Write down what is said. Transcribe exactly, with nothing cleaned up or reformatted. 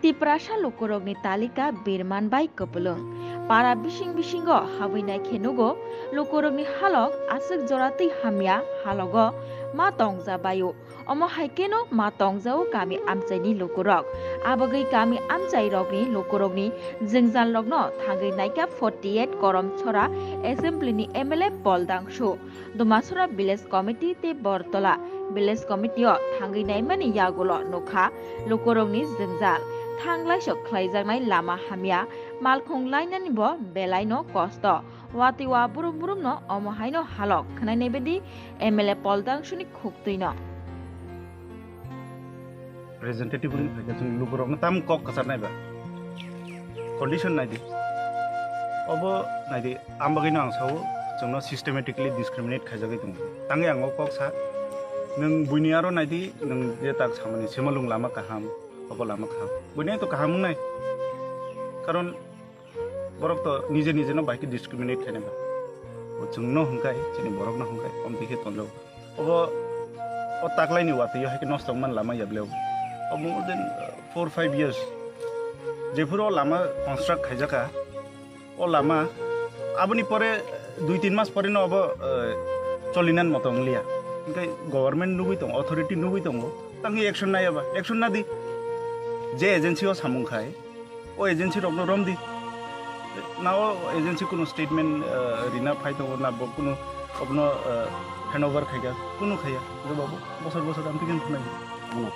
Tiprasa lukurokni talika birman bai kwplwng. Para bising bisingo habwi naikhe nugo, lukurokni halok aswk jora twi hamya halogo ma tongja baio. Omo hai kheno ma tongjao kami amchaini lukurok. Abagwi kami amchairokni lukurokni jwngjalrokno thangwi naikha forty eight Koromchora Assembly ni M L A Pol Dangsu. Dumasora Village Committee tei Bortola Village Committee o thangwi naimani yagulo nukha lukurokni jwngjal. Thanglaisok khlaijaknai lama hamya, malkhung lainani bo belaino kosto. Watwi wa burum burumno omo haino halok khwnai naibedi M L A Pol Dangsuni khuktwino. Representative wngwi phaikha chwng lukurokno tam kok kwchar naiba. Condition naidi. Obo naidi, ang bagwino ang sao, chwngno systematically discriminate khaijagwi tongo. Tangwi ang o kok sa, nwng buini aro naidi, nwng je tak samani, Simalung lama kaham, obo lama kaham. Buini to kaham wngnai. Karon borok to nije nije no bai khe discriminate khainai ba. Bo chwngno hwnkhai, chini borokno hwnkhai, om dikhe tonjago. Obo, o taklaini watwi hai khe nosto wngmani lama ya ble. O more than, uh, four five years. Jephuru o lama construct khaijaka, o lama aboni pore dui tin mas pore no obo, uh, cholinan moto wngliya. Hwnkhe government nugwi tongo, authority nugwi tongo, tangwi action naiya ba, action nadi. Je agency o samung khai, o agency rokno romdi. Na o agency kuno statement, eh, rina phai tongo, na bo kuno obono, eh, handover khaika, kuno khaiya. Hwnkhe babu, bosor bosor amtwi khe phunai. Ano,